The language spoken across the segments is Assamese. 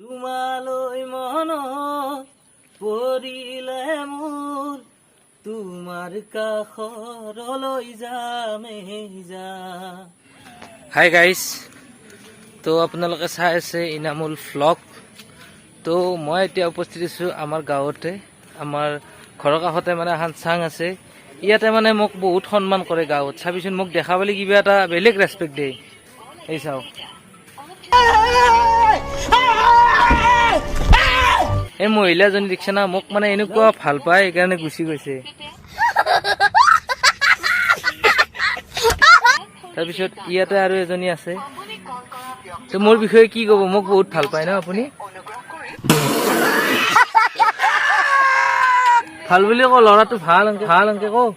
তোমালৈ মনত পৰিলে মোৰ, তোমাৰ কাষৰলৈ যামেই যাম। হাই গাইছ, তো আপোনালোকে চাই আছে ইনামুল ভ্লগ। তো মই এতিয়া উপস্থিত আছোঁ আমাৰ গাঁৱতে। আমাৰ ঘৰৰ কাষতে মানে এখন চাং আছে। ইয়াতে মানে মোক বহুত সন্মান কৰে গাঁৱত। চাবিচোন, মোক দেখা পালে কিবা এটা বেলেগ ৰেচপেক্ট দিয়ে। এই চাওক, এই মহিলাজনী দেখিছে না, মোক মানে এনেকুৱা ভাল পায়, সেইকাৰণে গুচি গৈছে। তাৰপিছত ইয়াতে আৰু এজনী আছে। তো মোৰ বিষয়ে কি ক'ব? মোক বহুত ভাল পায় ন আপুনি? ভাল বুলি কওঁ, ল'ৰাটো ভাল অংকে, ভাল অংকে কওঁ।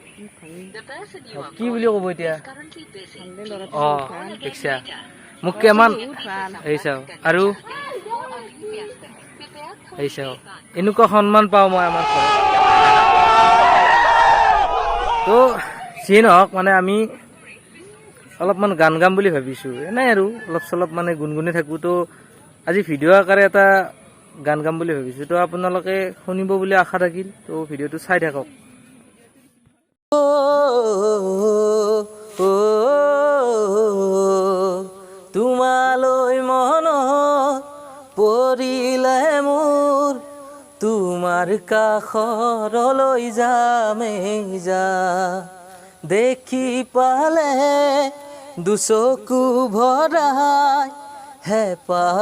কি বুলি ক'ব এতিয়া? অ, দেখিছা মোক কিমান, এই চাওঁ আৰু এই চাওঁ, এনেকুৱা সন্মান পাওঁ মই আমাৰ ঘৰত। তো যিয়ে নহওক, মানে আমি অলপমান গান গাম বুলি ভাবিছোঁ, এনেই আৰু অলপ চলপ মানে গুণগুণাই থাকোঁ। তো আজি ভিডিঅ' আকাৰে এটা গান গাম বুলি ভাবিছোঁ, তো আপোনালোকে শুনিব বুলি আশা থাকিল। তো ভিডিঅ'টো চাই থাকক। অ, অ, তোমালৈ মনত পৰিলে মোৰ, তোমাৰ কাষৰলৈ যামেই যাম। দেখি পালে দুচকু ভৰাই হেঁপাহ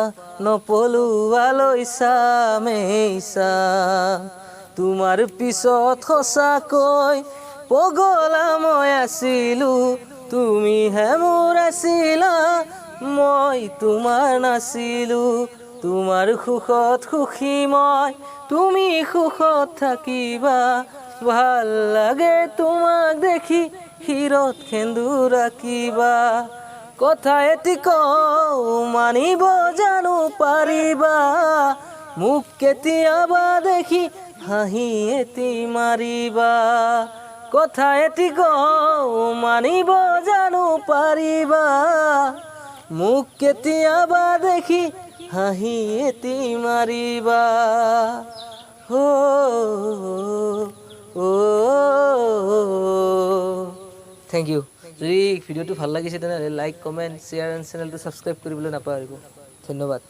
নপলোৱালৈ চামেই চাম। তোমাৰ পিছত সঁচাকৈ পগলা মই আছিলো, তুমিহে মোৰ আছিলা, মই তোমাৰ নাছিলো। তোমাৰ সুখত সুখী মই, তুমি সুখত থাকিবা। ভাল লাগে তোমাক দেখি, শিৰত সেন্দুৰ ৰাখিবা। কথা এটি কওঁ, মানিব জানো পাৰিবা? মোক কেতিয়াবা দেখি হাঁহি এটি মাৰিবা। কথা এটি কওঁ, মানিব জানো পাৰিবা? মোক কেতিয়াবা দেখি হাঁহি এটি মাৰিবা। অ, অ, thank U. যদি ভিডিঅ'টো ভাল লাগিছে, তেনেহ'লে লাইক, কমেণ্ট, শ্বেয়াৰ এণ্ড চেনেলটো ছাবস্ক্ৰাইব কৰিবলৈ নাপাহৰিব। ধন্যবাদ।